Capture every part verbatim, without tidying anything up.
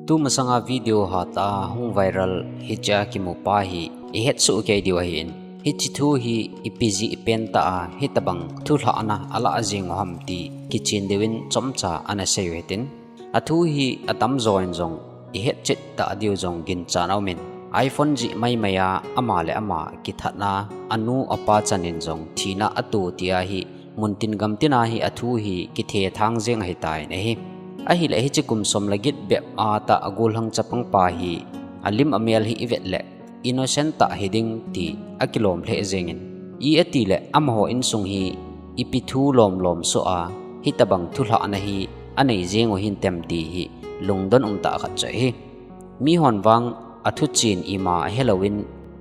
Tumasanga video hatah a hung viral hichea kimupa hi ihetsoh kei diu ahin, hiche thu hi ipi jeh pentah a hitabang thulhahna alah jeng u ham ti kichen diuvin chomcha ana sei u hitin. Athu hi atamjo in jong ihetchet tah diu jong ginchat aumin, iPhone jeh maimai a ama le ama kithatna, anu apa chanin jong thina ato tia hi muntin gamtina hi athu hi kithethang jeng ahitan ahi. Ahileh hiche kum som le get bep a tah a gollhang chapangpa hi alim amel hi ivet leh innocent tah hiding ti akilom lheh jengin, i atileh amaho insung hi ipi thu lomlom soh a hitabang thulhahna hi anei jeng u hintem ti hi lungdon umtah khat chu ahi. Mihon vang athuchen ima ahelouvin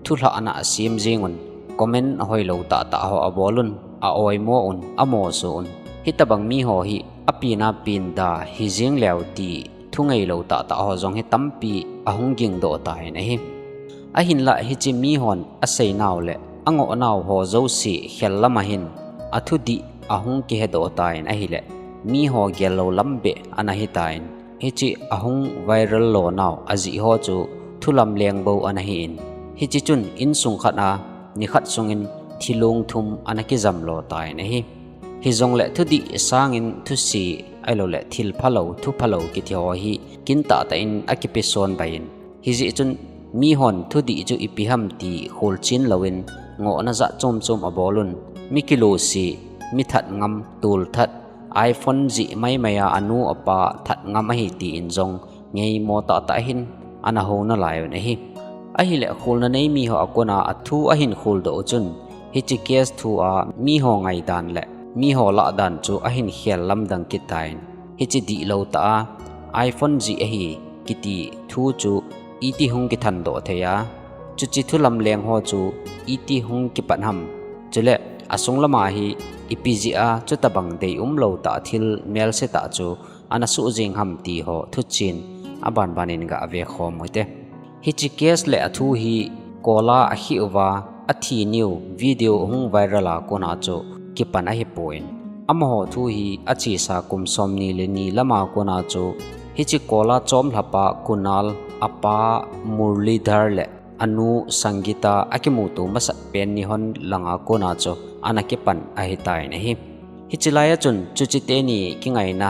thulhahna asem jeng un, comment ahoilou tahtah ho abol un, a-oimo un, amoso un, hitabang miho hi apena penda hijeng leu ti thungeilou tahtah ho jong hi tampi ahung gingdoh tan ahi. Ahinlah hiche mihon aseinau leh angohnau ho jouse khel lama hin athudih ahung kihedoh tan ahileh, miho gellou lam beh ana hitan, hiche ahung viral lonau ajeh ho chu thulamleng bou ana hin, hiche chun insung khat a nikhat sungin thilong thum ana kijamlo tan ahi. Hijongleh thudih sangin thuse ahilouleh thil phalou, thu phalou kiti ho hi kintahtah in akipeson bai in, hijeh chun mihon thudih chu ipi ham ti kholchen louvin ngohna jat chomchom abol un, mi kilose, mi that ngam, tolthat, iPhone jeh maimai a anu apa that ngam ahi tin jong ngeimo tahtah hin ana hou nalai un ahi. Ahileh kholna nei miho a kona athu ahin kholdoh u chun, hiche case thu a miho ngaidan leh miho lahdan chu ahin khel lamdang kit tan, hiche dihlou tah a iPhone jeh ahi kiti thu chu iti hung kithandoh thei a, chuche thulamleng ho chu iti hung kipat ham, chuleh asung lama hi ipi jeh a chutabang deiumlou tah thil melsetah chu ana soh jeng ham ti ho thuchen abanbanin gave khom u hite. Hiche case le athu hi kola akheh uva athi niu video hung viral a kona chu kipan ahipon, amaho thu hi achesa kum somni le ni lama kona chu hiche kola chomlhapa Kunal, apa Murlidhar leh anu Sangeeta akimuto masat pen nihon langa kona chu ana kipan ahitan ahi. Hiche laia chun chuche teni kingaina,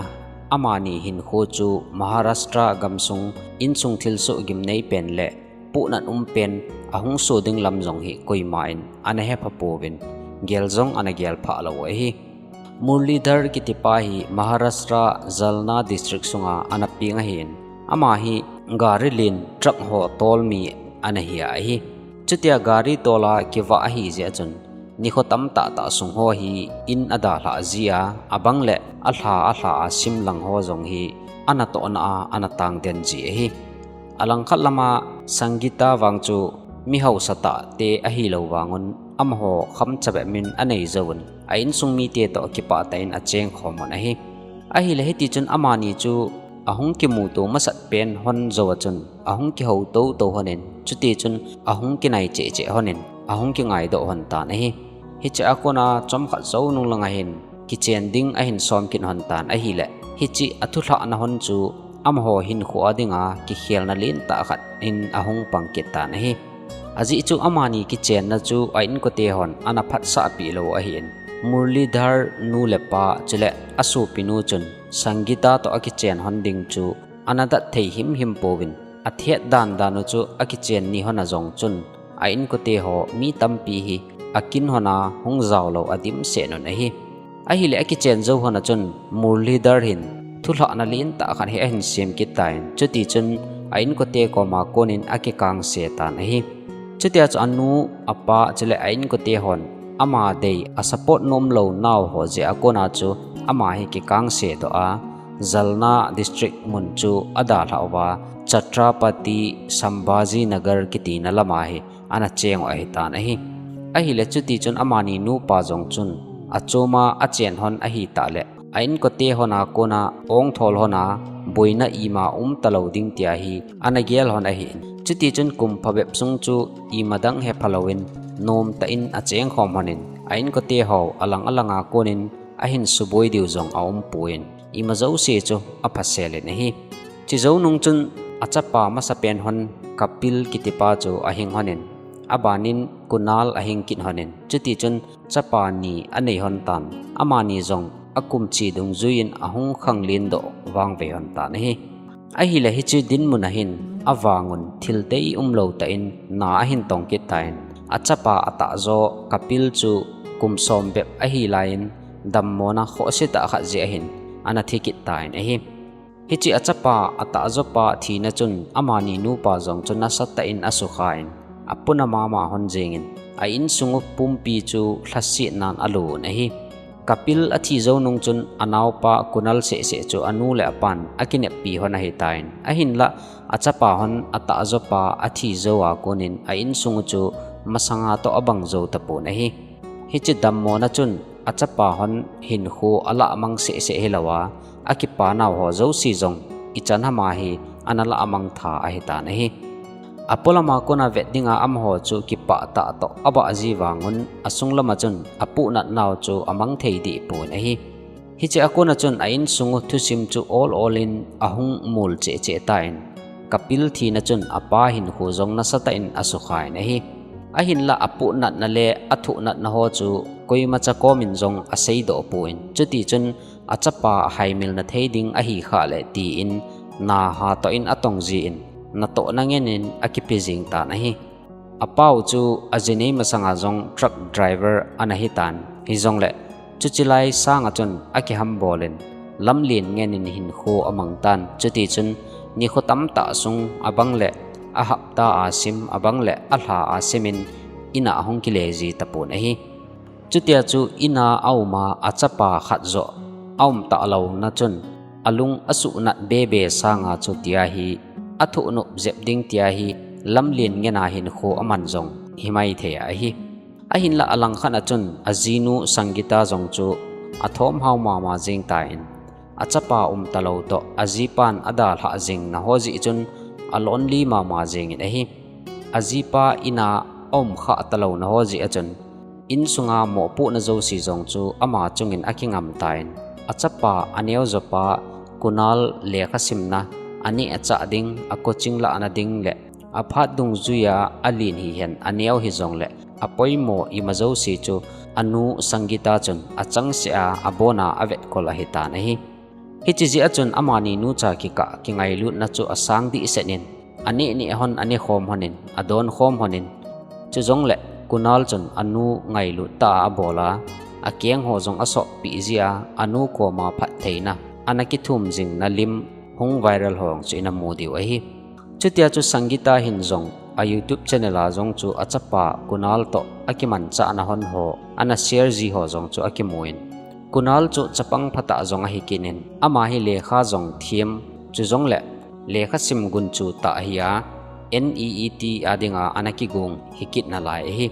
amani hinkho chu Maharashtra gamsung insung thilsoh gimnei pen leh pohnat um pen ahung soh ding lam jong hi koiman ana hepha pouvin, gel jong ana gelphah lou u ahi. Murlidhar kitipa hi Maharashtra Jalna district sunga ana peng ahin, ama hi gari len, truck ho tolmi ana hi ahi. Chutia gari tola kivah ahi jeh a chun nikho tamtahtah sung ho hi in adalhah jia, abang leh alha alha a simlang ho jong hi anatohna a ana tangden ji ahi. Alangkhat lama Sangeeta vang chu mihaosatahte ahilou vangun amaho khamchabep min anei jouvun, a insung mite toh kipahtah in achengkhom un ahi. Ahileh hitichun amani chu ahung kimuto masat pen hon jou a chun ahung kihou toutou honin, chutichun ahung kinai chehcheh honin, ahung kingaidoh hon tan ahi. Hichea kona chomkhat jou nunglanga hin kichen ding ahin som kit hon tan ahileh, hiche athulhahna hon chu amaho hinkho a dinga kikhelna lentah khat in ahung pang kit tan ahi. Ajeh chu amani kichenna chu a inkote hon ana phatsahpeh lou ahin, Murlidhar nu le pa chuleh asopinu chun Sangeeta toh akichen hon ding chu ana dat thei himhim pouvin, athet dandan u chu akichen ni hon a jong chun a inkote ho mi tampi hi akin hon a hung jaolou adimset un ahi. Ahileh akichen jou hon a chun Murlidhar hin thulhahna lentah khat hi ahin sem kit tan, chutichun a inkote koma konin akikangse tan ahi. Chutia chu anu, apa chuleh a inkote hon ama dei asupport nomlou nau ho jeh a kona chu ama hi kikangse doh a, Jalna district mun chu adalhah uva, Chhatrapati Sambhajinagar kitina lama hi ana cheng u ahitan ahi. Ahileh chutichun amani nupa jong chun achoma achen hon ahitahleh, a inkote hon a kona ongthol hon a boina ima umtalou ding tia hi ana gel hon ahin, chutichun kum phabep sung chu imadang hepha louvin nomtah in achengkhom honin, a inkote ho alang alanga konin ahin suboi diu jong aumpon, ima jouse chu aphasel in ahi. Chujou nung chun Achapa masapen hon Kapil kitipa chu ahing honin, abanin Kunal ahing kit honin, chutichun chapa ni anei hon tan, amani jong akum chi dungjuiyin ahung khanglen doh vangvei hon tan ahi. Ahile hiche dinmun ahin avangun thil tei umlou tah in na ahin tong kit tan, achapa atahjo Kapil chu kum som bep ahilaiyin dammona khohse tah khat jeh ahin ana thi kit tan ahi. Hiche achapa atahjopa thina chun amani nupa jong chu nasatah in asukhan, apuna mama hon jengin, a-insungu pumpi chu lhasetnan alouvun ahi. Kapil athi jou nung chun anaopa Kunal sehseh chu anu le apan akineppi hon ahitan, ahinlah achapa hon atahjopa athi jou a konin a-insungu chu masanga toh abang jou tapon ahi. Hiche dammona chun achapa hon hinkho alamang sehseh hilouva, akipanau ho jouse jong ichan hama hi ana lamang tha ahitan ahi. Apolama kona vet dinga amaho chu kipah tah toh abah ji vangun asunglama chun apuhnatnau chu amang thei dehpon ahi. Hiche akona chun a-insungu thusim chu ol olin ahung mol cheh cheh tan, Kapil thina chun apa hinkho jong nasatah in asukhan ahi. Ahinlah apuhnatna le athuhnatna ho chu koimacha komin jong aseidoh pon, chutichun achapa ahaimilna thei ding ahi khah le tin na hatoh in atong jin, natohna ngenin akipe jeng tan ahi. Apau chu ajinei masanga jong truck driver ana hitan, hijongle chuche lai sanga chun akiham bolin, lamlen ngenin hinkho amang tan, chutichun nikho tamtah sung abang le ahapta asim abang le alha asimin ina ahung kile ji tapon ahi. Chutia chu ina auma achapa khat joh aum talouna chun alung asuhnat bebe sanga chu tia hi, athuhnop jep ding tia hi, lamlen ngena hinkho aman jong himai thei ahi. Ahinlah alangkhat a chun ajinu Sangita jong chu athomhao mama jeng tan, achapa um talou toh ajipan adalhah jengna ho jeh chun alonely mama jengin ahi. Ajipa ina aum khah talouna ho jeh a chun insunga mopohna jouse jong chu ama chungin akingam tan, achapa aneojopa Kunal lekha simna aneh achah ding, a coaching lahna ding le aphat dungjuia alen hihen aneo hijongle apoimo ima jouse chu anu Sangita chun achangseh a abona avetkol ahitan ahi. Hiche jeh a chun amani nucha kikah kingailutna chu asang dehset in, aneh neh hon anekhom honin, adonkhom honin, chujongle Kunal chun anu ngailut tah a abol a, akengho jong asoppeh jeh a anu koma phattheina ana kithum jingna lim hung viral ho chu ina mu diu ahi. Chutia chu Sangita hin jong a YouTube channel a jong chu achapa Kunal toh akimanchahna hon ho ana share ji ho jong chu akimun, Kunal chu chapang phatah jong ahikit in, ama hi lekha jong them, chujongle lekha sim gunchu tah hi a, NEET a dinga ana kigong hikit nalai ahi.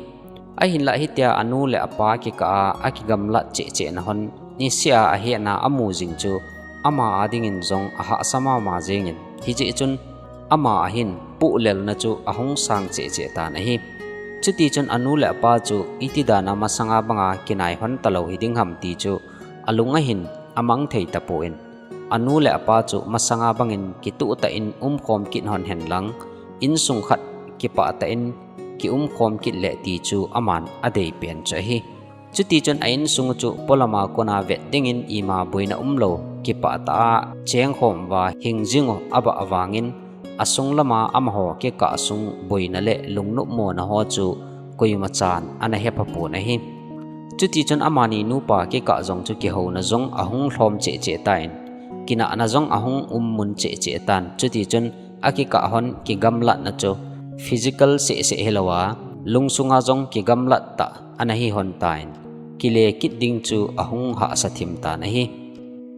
Ahinlah hitia anu le apa kikah a akigamlat cheh chehna hon niseh a ahetna amu jing chu ama adingin jong ahahsa mama jengin, hijeh chun ama ahin pohlelna chu ahung sang cheh cheh tan ahi. Chutichun anu le apa chu itidan a masanga banga kinai hon talou hiding ham ti chu alung ahin amang thei tapon, anu le apa chu masanga bangin kitoh tah in umkhom kit hon henlang, insung khat kipah tah in kiumkhom kit le ti chu aman adeipen chu ahi. Chutichun a-insung chu polama kona vet dingin ima boina umlou, kipah tah a chengkhom uva hing jing u abah vangin, asung lama amaho kikah sung boina le lungnopmona ho chu koimachan ana hephapon ahi. Chutichun amani nupa kikah jong chu kihouna jong ahung lhom cheh cheh tan, kinahna jong ahung um mun cheh cheh tan, chutichun akikah hon kigamlatna chu physical seh seh hilouva, lungsunga jong kigamlat tah ana hi hon tan, kile kit ding chu ahung hahsa thim tan ahi.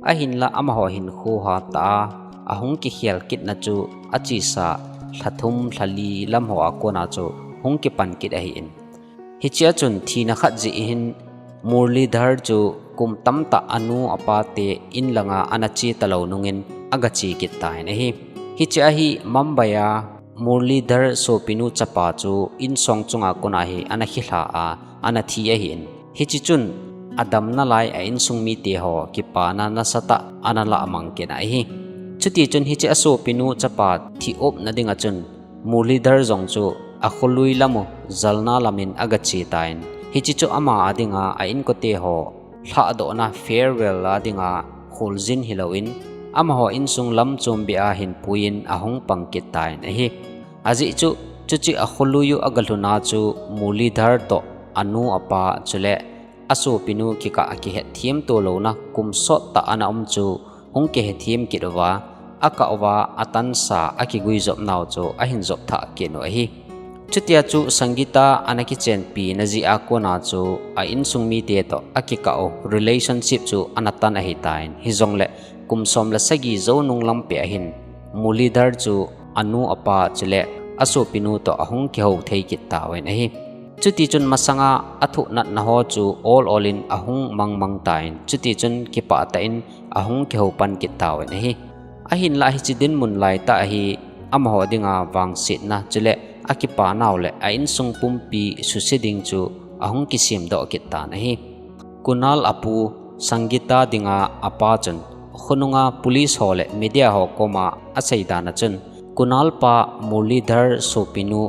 Ahinlah amaho hinkho hatah a ahung kikhel kitna chu achesa lha thum lha li lam ho a kona chu hung kipan kit ahin, hichea chun thina khat jeh hin Murlidhar chu kum tamtah anu apa te in langa ana che talou nungin agache kit tan ahi. Hichea hi Mumbai a Murlidhar sopinu chapa chu insong chunga kona hi ana khilha a ana thi ahin, hiche chun adamna lai a insung mite ho kipana nasatah ana lah mang kit ahi. Chuti chun hiche asopinu chapa thi-op na dinga chun Murlidhar jong chu akholui lamu Jalna lamin agache tan. Hiche chu ama a dinga a inkote ho lhahdohna farewell a dinga kholjin hilouvin, amaho insung lam chom beh a hin puiyin ahung pang kit tan ahi. Ajeh chu, chuche akholui u agalhun a chu Murlidhar toh anu apa chule asopinu kikah a kihetthem to louna kum sot tah ana um chu hung kihetthem kit uva, akah uva atansa akiguijop nau chu ahin jop thah kit u ahi. Chutia chu Sangeeta ana kichenpi na jeh a kona chu a insung mite toh akikah u relationship chu ana tan ahitan. Hijongle kum som le sagi jou nung lam peh a hin Murlidhar chu anu apa chule asopinu toh ahung kihou thei kit tauvin ahi. Chuti chun masanga athuh natna ho chu ol ol in ahung mang mang tan. Chuti chun kipah tah in ahung kihou pan kit tauvin ahi. Ahinlah hiche dinmun laitah a hi amaho dinga vangsetna chule akipa nau le a insung pumpi suse ding chu ahung kisemdoh kit tan ahi. Kunal apu Sangeeta dinga apa chun khonunga police ho le media ho koma asei dan a chun Kunal pa Murlidhar sopinu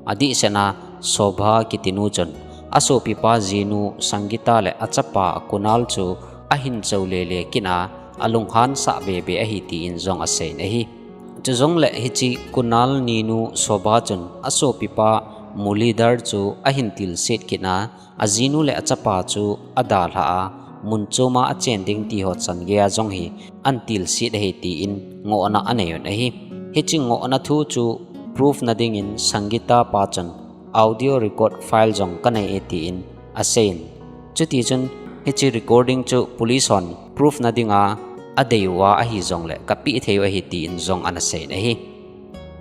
adehset a Shobha kitinu chun asopipa jinu Sangeeta le achapa Kunal chu ahin cho lele kit a alunghan sah bebe ahi tin jong aseiyin ahi. Chujongle hiche Kunal ninu Shobha chun asopipa Murlidhar chu ahin tilsit kit a, ajinu le achapa chu adalhah a, mun choma achen ding ti ho chan geiya jong hi ahin tilsit ahi tin ngohna anei un ahi. Hiche ngohna thu chu proof na dingin Sangeeta pa chun audio record file jong kanei e tin aseiyin. Chuti chun hiche recording chu police hon proof na dinga adei uva ahi jongle kapeh thei u ahi tin jong ana seiyin ahi.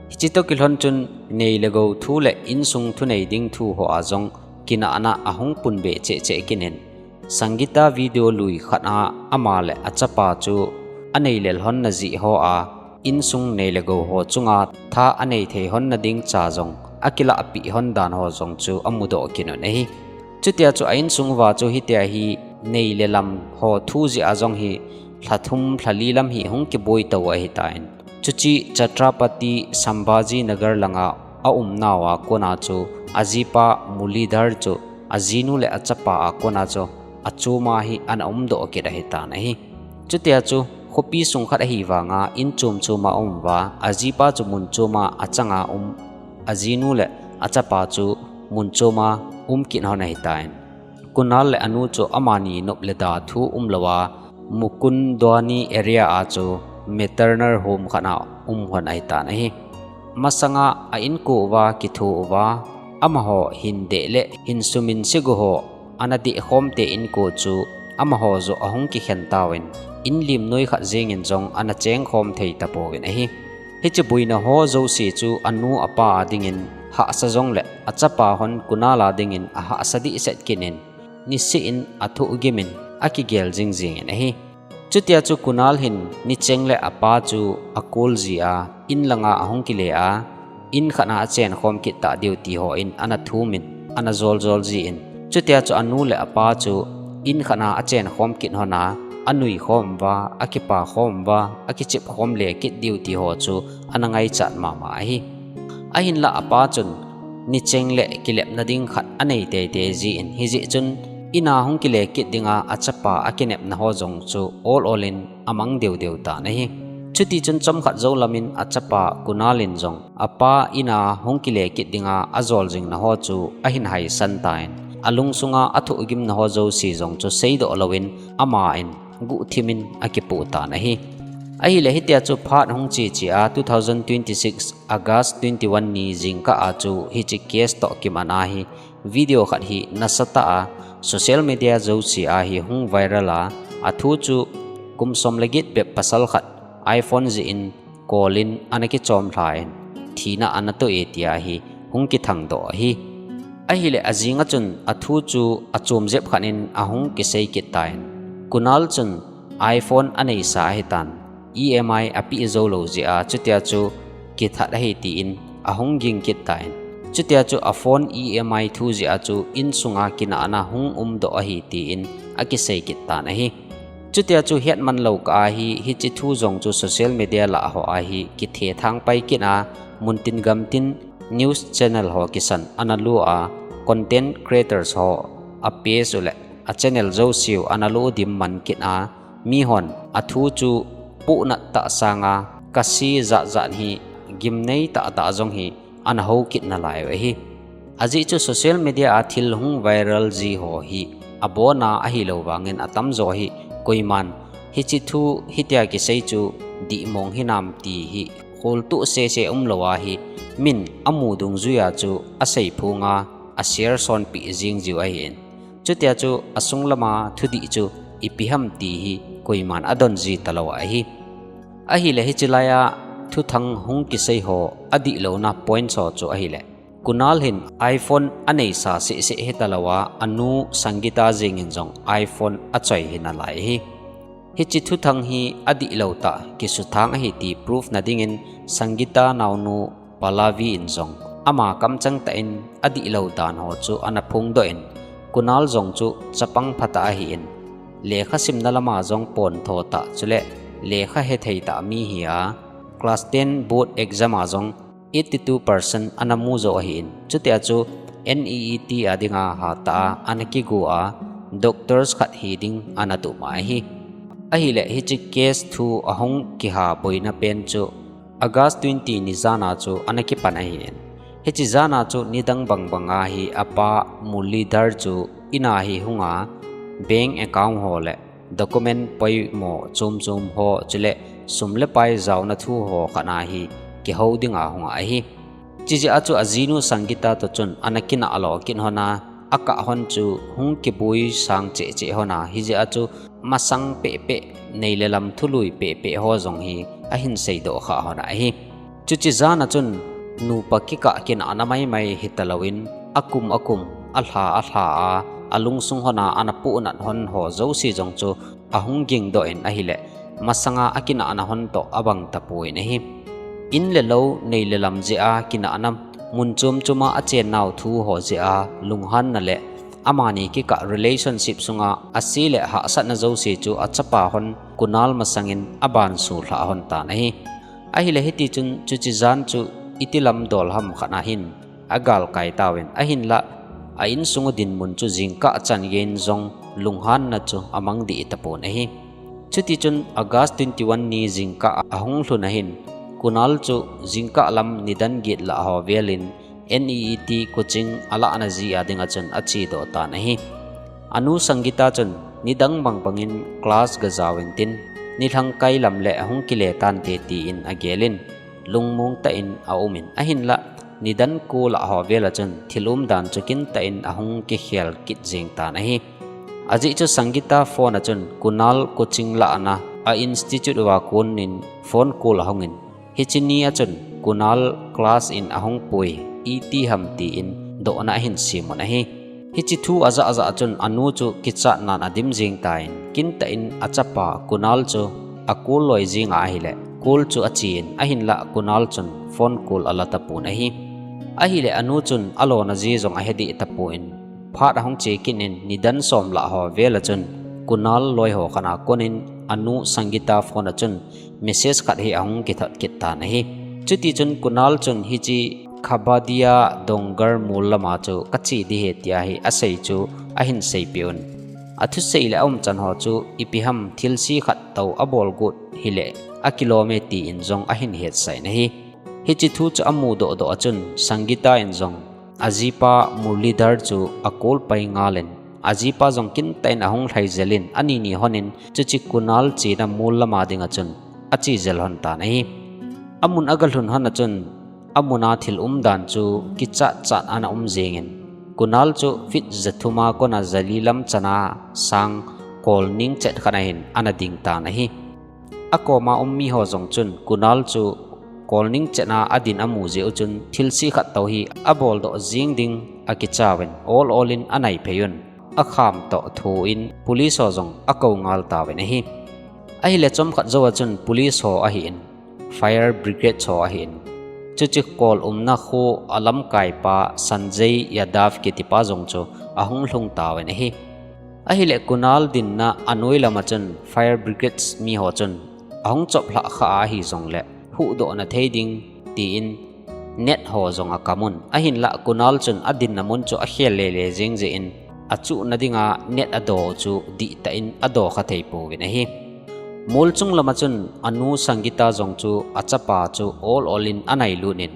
Hiche toh kilhon chun nei le gou thu le insung thunei ding thu ho a jong kinahna ahung pun be cheh cheh kit in. Sangeeta video lui khat a ama le achapa chu anei le lhon na jeh ho a insung nei le gou ho chunga tha anei thei hon na ding cha jong akilah peh hon dan ho jong chu amudoh kit un ahi. Chutia chu a insung uva chu hitia hi nei le lam ho thu jeh a jong hi lha thum lha li lam hi hung kiboi tou ahitan. Chuche Chhatrapati Sambhaji Nagar langa aum nauva kona chu ajipa Murlidhar chu ajinu le achapa a kona chu achoma hi ana umdoh kit ahitan ahi. Chutia chu khopi sung khat ahi vanga in chom choma aum uva, ajipa chu mun choma achanga um, ajinu le achapa chu mun choma um kit hon ahitan. Kunal le anu chu amani nop le da thu umlouva, Mukundwani area a chu maternal home khat a um hon ahitan ahi. Masanga a inko uva kitho uva, amaho hin deh le hin sumin sigu ho ana deh khom te inko chu amaho joh ahung kikhen tauvin, in lim noi khat jengin jong ana cheng khom thei tapouvin ahi. Hiche boina ho jouse chu anu apa a dingin hahsa jongle achapa hon Kunal a dingin ahahsa dehset kit in, niseh in athuhgim in akigel jing jingin ahi. Chutia chu Kunal hin nicheng le apa chu akol jia, in langa ahung kile a, in khat a achen khom kit ta diu ti ho in ana thum in, ana jol jol jin. Chutia chu anu le apa chu in khat a achen khom kit hon a, anui khom uva, akipa khom uva, akichep khom le kit diu ti ho chu ana ngaichat mama ahi. Ahinlah apa chun nicheng le kilepna ding khat anei teitei jin, hijeh chun in a hung kile kit dinga achapa akinepna ho jong chu ol ol in amang deu deu tan ahi. Chuti chun chomkhat jou lamin achapa Kunal in jong apa in a hung kile kit dinga ajol jingna ho chu ahin haisan tan, alungsunga athuhgimna ho jouse jong chu seidoh louvin ama in guhthim in akipoh tan ahi. Ahile hitia chu phat hung che che a two thousand twenty-six August twenty-one ni jingkah a chu hiche case toh kiman a hi video khat hi nasatah a social media jouse a hi hung viral a, athu chu kum som le get bep pasal khat iPhone jeh in kol in ana kichom lha in thina ana toh e tia hi hung kithang doh ahi. Ahile ajing a chun athu chu achom jep khat in ahung kisei kit tan. Kunal chun iPhone aneisa ahitan, E M I apeh jou lou jeh a chutia chu kithat ahi tin ahung ging kit tan. Chutia chu a phone E M I thu jeh a chu insunga kinahna hung umdoh ahi tin akisei kit tan ahi. Chutia chu hetman lou kah a hi, hiche thu jong chu social media lah ho a hi kithethang pai kit a, muntin gamtin news channel ho kisan ana lo a, content creators ho a page u le a channel jouse u ana lo dim man kit a, mihon a thu chu pohnat tah sanga kasi jat jat hi gimnei tah tah jong hi ana hou kit nalai u ahi. Ajeh chu social media a thil hung viral ji ho hi abona ahilou vangin atamjo hi koiman hiche thu hitia kisei chu dihmong hinam ti hi kholtoh sese umlou a hi min amu dungjuia chu asei phunga a share sonpeh jing jiu ahin. Chutia chu asung lama thudih chu ipi ham ti hi koiman adon ji talou ahi. Ahile hiche laia thuthang hung kisei ho adihlouna points ho chu ahile, Kunal hin iPhone aneisa sehseh hitalouva, anu Sangeeta jengin jong iPhone achoi hi nalai ahi. Hiche thuthang hi adihlou tah kisuthang ahi ti proof nadingin Sangeeta naonu Pallavi in jong ama kamchang tah in adihlou dan ho chu ana phongdoh in, Kunal jong chu chapang phatah ahin, lekha simna lama jong pontho tah chule lekha hethei tah mi hi a, class ten board exam a jong eighty two percent ana mu jou ahin, chutia chu NEET a dinga hatah a ana kigo a, doctors khat hi ding ana tup ahi. Ahile hiche case thu ahung kiha boina pen chu August twenty ni jana chu ana kipan ahin. Hiche jana chu nidang bangbanga hi apa Murlidhar chu ina hi hunga bank account ho le document poimo chom chom ho chule sum le pai jaona thu ho khat a hi kihou dinga hunga ahi. Chujeh a chu ajinu Sangeeta toh chun ana kinah lo kit lhon a, akah lhon chu hung kiboi sang cheh cheh lhon a, hijeh a chu masang pehpeh, nei le lam thului pehpeh ho jong hi ahin seidoh khah lhon ahi. Chuche jana chun nupa kikah kinahna maimai hitalouvin, akum akum, alha alha a, alungsung lhon a ana pohnat lhon ho jouse jong chu ahung gingdoh in ahile, masanga akinahna lhon toh abang tapon ahi. In le lou, nei le lam jeh a kinahna, mun chom chom a achennau thu ho jeh a lunghanna le amani kikah relationship sunga ase le hahsatna jouse chu achapa lhon Kunal masangin abansu lhah lhon tan ahi. Ahile hitichun chuche jan chu iti lam dol ham khat a hin agalkai tauvin, ahinlah a insung u dinmun chu jingkah chan geiyin jong lunghanna chu amang deh tapon ahi. Chutichun August twenty one ni jingkah ahung lhun ahin, Kunal chu jingkah lam nidan get lah ho velin NEET coaching alahna ji a dinga chun achedoh tan ahi. Anu Sangeeta chun nidang bang bangin class gajaovin tin, nilhang kai lam le hung kile tante tin agelin, lungmong tah in aumin, ahinlah nidan ko lah ho vel a chun thil umdan chu kintah in ahung kikhel kit jeng tan ahi. Ajeh chu Sangeeta phone a chun Kunal coaching lahna a institute uva konin phone call ahungin, hiche ni a chun Kunal class in ahung pui, iti ham tin dohna ahin semun ahi. Hiche thu ajah ajah a chun anu chu kichatnan adim jeng tan, kintah in achapa Kunal chu acall loi jeng ahile, call chu achen, ahinlah Kunal chun phone call ala tapon ahi. Ahile anu chun alona ji jong ahe deh tapon, phat ahung che kit in nidan som lah ho vel a chun Kunal loi ho khat a konin anu Sangeeta phone a chun message khat hi ahung kithot kit tan ahi. Chutichun Kunal chun hiche Khabadia Dongar mol lama chu kache ding ahi tia hi asei chu ahin seipeh un, athusei le aumchan ho chu ipi ham thilse khat tou abol got hile akilome tin jong ahin hetsah in ahi. Hiche thu chu amudoh doh a chun Sangeeta in jong ajipa Murlidhar chu acall pai ngalin, ajipa jong kintah in ahung lhai jelin, ani ni lhonin chuche Kunal chena mol lama dinga chun ache jel lhon tan ahi. Amun agalhun lhon a chun, amuna thil umdan chu kichat chat ana um jengin, Kunal chu feet jathum a kona jali lam chana sang kol ningchet khat ahin ana ding tan ahi. Akoma um miho jong chun Kunal chu kol ningchet a adin amu jeh u chun thilse khat tou hi aboldoh jeng ding akichauvin, ol ol in anaiphei un, akham toh thoin police ho jong akou ngal tauvin ahi. Ahile chomkhat jou a chun police ho ahin, fire brigade ho ahin, chuche kol umna kho alamkaipa Sanjay Yadav kitipa jong chu ahung lhung tauvin ahi. Ahile Kunal dinna anoi lama chun fire brigades mi ho chun ahung choplhah kha ahi jongle huhdoh na thei ding tiin net ho jong akamun. Ahinlah Kunal chun adinna mun chu akhel lele jing jeh in achuhna dinga net adoh chu dihtah in adoh kha thei pouvin ahi. Mol chung lama chun anu Sangita jong chu achapa chu ol ol in anailut in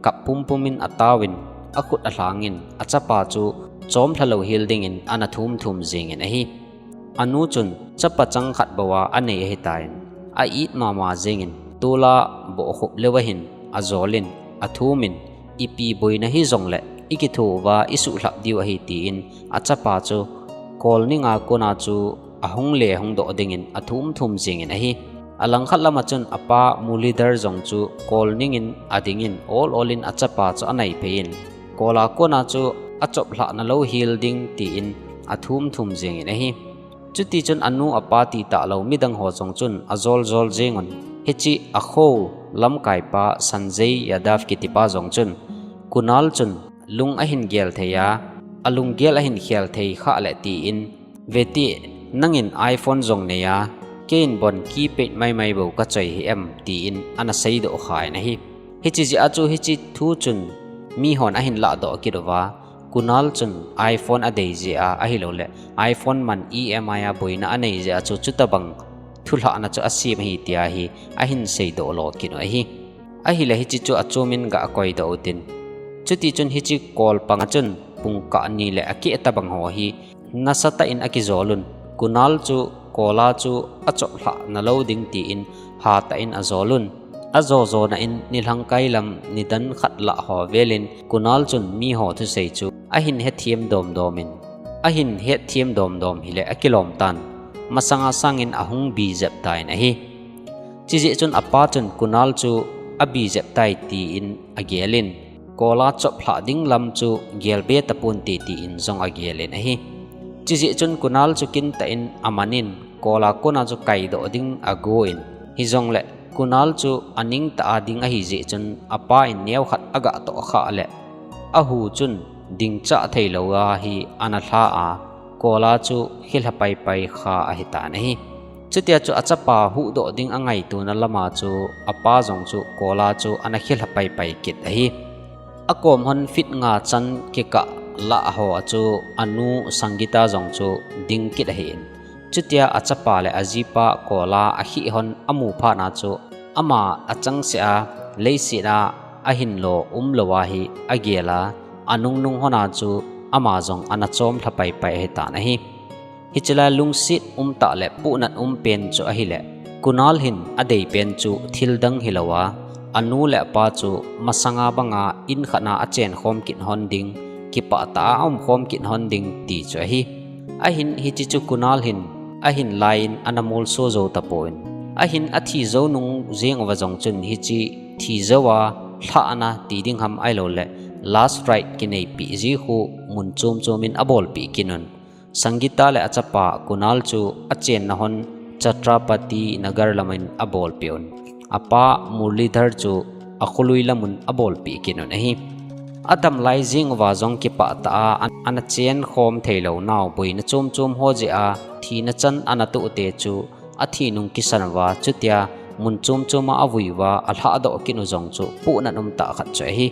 kap pumpum in ataovin akhut alhangin achapa chu chomlha lou hel dingin ana thum thum jingin ahi. Anu chun chapa chang khat bouva anei ahitan a-it mama jingin tola bohkhup leuva hin ajolin athumin ipi boina hijongle ikitho uva isuhlhap diu ahi tiin achapa chu kol ninga kona chu ahung le hung doh dingin athum thum jingin ahi. Alangkhat lama chun apa Mulidhar jong chu kol ningin adingin ol ol in achapa chu anaiphei in kola kona chu achoplhah na lou hel ding tiin athum thum jingin ahi. Chutichun anu apa titah lou midang ho jong chun ajol jol jingun hiche akho lamkaipa Sanjay Yadav kitipa jong chun Kunal chun lung ahin gel thei a, alunggel ahin khel thei khah le tiin, veti, nangin iPhone jong nei a, keiin bon keypad maimai bou kachoi hi em tiin ana seidoh khan ahi. Hiche jeh a chu hiche thu chun mihon ahin lahdoh kit uva, Kunal chun iPhone adei jeh a ahilouleh iPhone man EMI a boina anei jeh a chu chutobang thulhahna chu asem ahi tia hi ahin seidoh lo kit u ahi. Ahile hiche chu achomin ga koidoh utin. Chutichun hiche kol panga chun pungkah ni le akeh tobang ho hi nasatah in akijolun. Kunal chu kola chu achoplhah na lou ding tiin hatah in ajolun. Ajo jona in nilhangkai lam nidan khat lah ho velin Kunal chun miho thusei chu ahin hethem domdomin, ahin hethem domdom hile akilom tan. Masanga sangin ahung bijep tan ahi. Chujeh chun apa chun Kunal chu abijep tai tiin agelin, kola choplhah ding lam chu gelbe taponte tiin jong agelin ahi. Chujeh chun Kunal chu kintah in amanin kola kona chu kaidoh ding agoin, hijongle Kunal chu aningtah a ding ahijeh chun apa in neokhat agatoh khah le ahu chun dingchah theilouva hi ana lha a, kola chu khilha paipai kha ahitan ahi. Chutia chu achapa huhdoh ding angaitona lama chu apa jong chu kola chu ana khilha paipai kit ahi. Akom hon feet nga chan kikah lah ho a chu anu Sangita jong chu ding kit ahin. Chutia achapa le ajipa kola akhih hon amu phatna chu ama achangseh a leiset a ahinlo umlouva hi agel a, anungnung hona chu ama jong ana chomlha paipai ahitan ahi. Hichelai lungset umtah le puhnat umpen chu ahile, Kunal hin adeipen chu thildang hilouva, anu le apa chu masanga banga inkhatna achenkhom kit hon ding, kipahtah a aumkhom kit hon ding ti chu ahi. Ahin hiche chu Kunal hin ahin laiyin ana molso jou tapon, ahin athi jou nung jeng uva jong chun hiche thi jouva lhahna ti ding ham ahilouleh last ride kineipeh ji khu mun chom chomin abolpeh kit un. Sangita le achapa Kunal chu achenna hon Chhatrapati Nagar lamin abolpeh un. Apa Murlidhar chu akhului lamun abolpeh kit un ahi. Adamlai jeng uva jong kipahtah a an-, ana chenkhom theilou nau boina chom chom ho jeh a thina chan ana tohte chu athinung kisan uva, chutia mun chom choma avui uva alhahdoh kit u jong chu puhnat umtah khat chu ahi.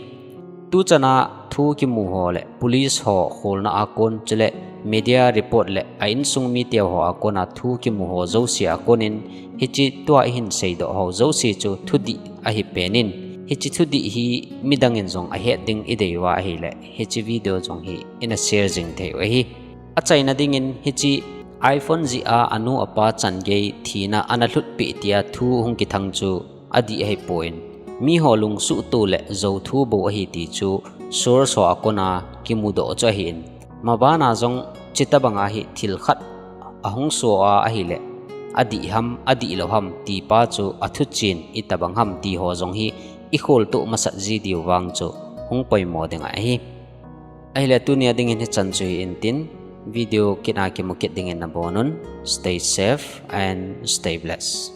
Tuchana thu kimu ho le police ho kholna a kon chule media report le a insung mite ho a kona thu kimu ho jouse a konin hiche tua ihin seidoh ho jouse chu thudih ahipenin, hiche thudih hi midangin jong ahet ding idei uva ahile hiche video jong hi ina share jing thei u ahi. Achaina dingin hiche iPhone jeh a anu apa changei thina ana lhutpeh tia thu hung kithang chu adih ahipon, miho lungsuhto le jouthu bou ahi ti chu source ho a kona kimudoh chu ahin. Mabana jong chutobanga hi thil khat ahung so a ahile, adih ham adihlou ham tipa chu athuchen itobang ham ti ho jong hi ikholtoh masat ji diu vang chu hung poimo ding ahi. Ahile tunia dingin hichan chu hi intin, video kit a kimu kit dingin nabonun, stay safe and stay blessed.